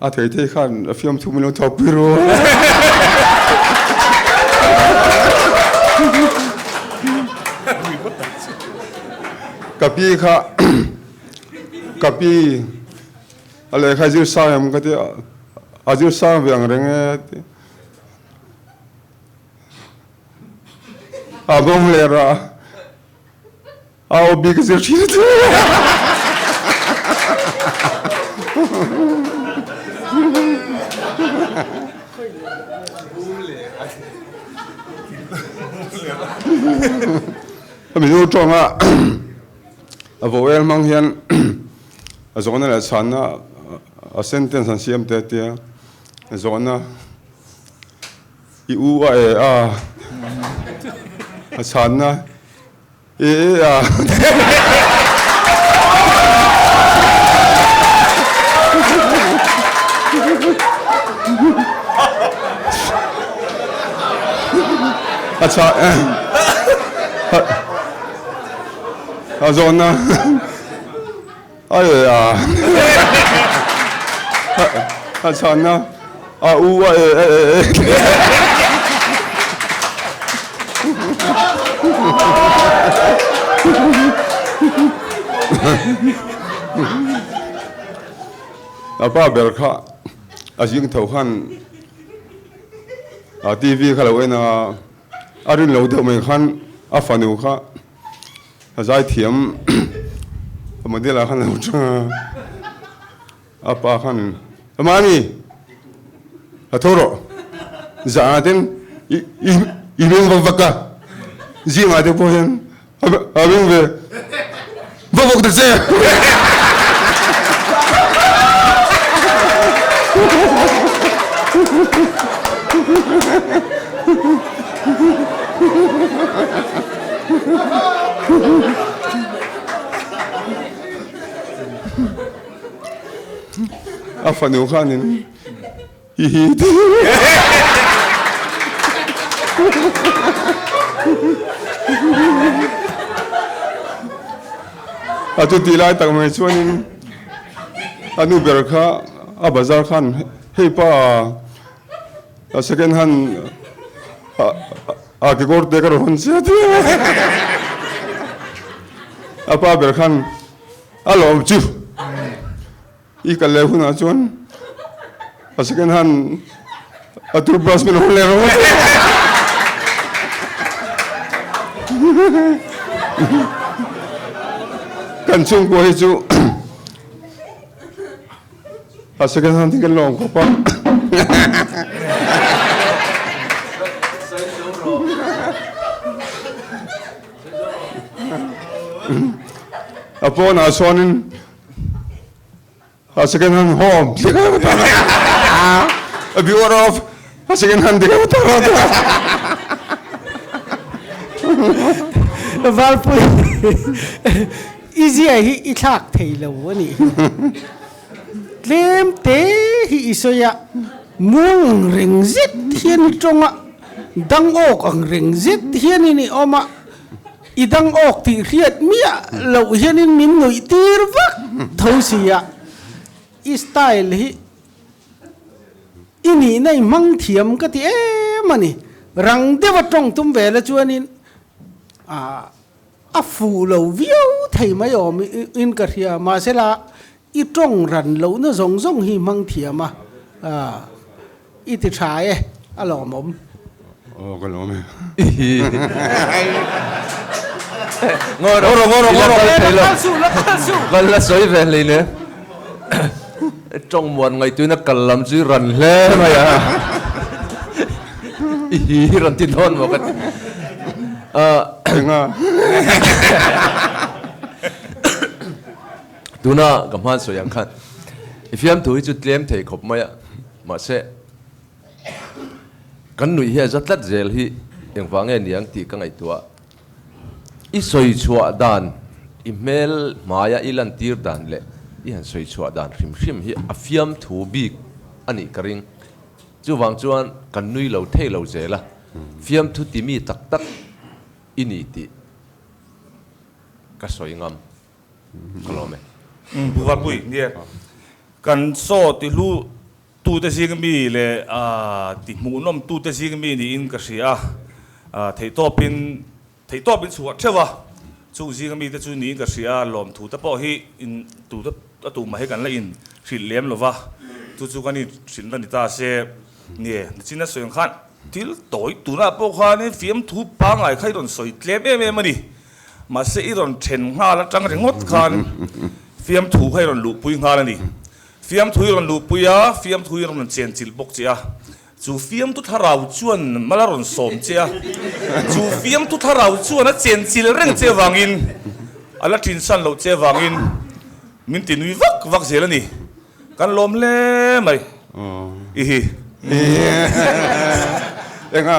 A thei thei khan a fiamthu min lo thawk pui ru. Ka pi kha ka pi a lehkha zir sang em ka ti a, a zir sang ve ang reng e a ti. A bawng ler a. A aw bik a zir ṭhin a ti. A Mizo ṭawnga a vowel hmang hian a zawhna leh chhanna a sentence an siam te a tia. Zawhna i u a e a, a chhanna E a. A cha a zawn na a e a a chan na a u a e e e A pa ber kha a zing tho khan a TV kha lo en a, a rin lo deuh mai khan a fanu kha a zaithiam model ah khan a lo chang a. A pa khan, Mami, a tho rawh. Zah ten i meng vak vak a, zingah te pawh hian a meng ve vak vak ta che. A fanu khanin hi hi ti. A chu ti lai tak mai chuanin a nu ber kha a bazar khan hei pa a second hand a kekawr te ka rawn hawn sia ti a. A pa ber khan A lawm chu i kal leh hunah chuan a second hand a toothbrush min hawn leh rawh. Kan chhungkua hi chu a second hand hi kan lawm khawp a. A pawnah chuanin a second hand home a viewer of a second hand dik Valpui i zia hi i thlak thei lo a nih hi. Tlem te hi i sawi a, muang ang reng zet hian i tawng a, dang awk ang reng zet hianin i awm a, i dang awk tih hriat miah loh hianin min nuih tir vak tho si a, i style hi i nihna i hmang thiam ka ti em a ni. Rang deuha tawng tum ve la chuanin ah. A fuh lo viau thei mai awm in ka hria, mahsela i tawng ran lohna zawng zawng hi hmang thiam a, i ti tha e, a lawmawm. Aw ka lawm e. Ngaw rawh, ngaw rawh, ngaw rawh. La kal suh, la kal suh. Kal la sawi ve hlei ne. Tawng muan ngaihtuina kal lam chu i ran hle mai a. I hi rawn ti dawn maw ka ti. Enga? Tuna ka hman sawi ang khan i fiamthu hi chu tlem thei khawp mai a, mahse kan nuih hi a za tlat zel hi engvang nge niang tih ka ngaihtuah. I sawi chhuah dan, i hmel hmaia i lantir dan leh i han sawi chhuah dan hrim hrim hi a fiamthu bik a nih ka ring. Chuvang chuan kan nui lo thei lo zel a, fiamthu ti mi tak tak i ni tih ka sawi ngam ka lawm e. Pu Valpui, nia kan saw ti hlu. tute zing mi leh ti hmuhnawm tute zing mi niin ka hria a, theihtawpin theihtawpin chhuah theuh a, chung zinga mite chu niin ka hria a, lawmthu te pawh hi in tute a tumah hi kan la in hrilh lem lo va, chu chu kan in hrilhna ni ta se nie nichin a sawi ang khan thil tawi tunah pawh khanin fiamthu pangngai kha i rawn sawi tlem em em a ni. Mahse i rawn then nghal atang ringawt khan fiamthu kha i rawn luhpui nghal a ni. Fiamthu i rawn luhpui a, fiamthu i rawn chenchilh bawk che a. Chu fiamthu thlarau chuan mal a rawn sawm che a. Chu fiamthu thlarau chuan a chenchilh reng che avangin, a la thinsan loh che avangin min ti nui vak vak zel a ni. Kan lawm hle mai. I hi. Enga?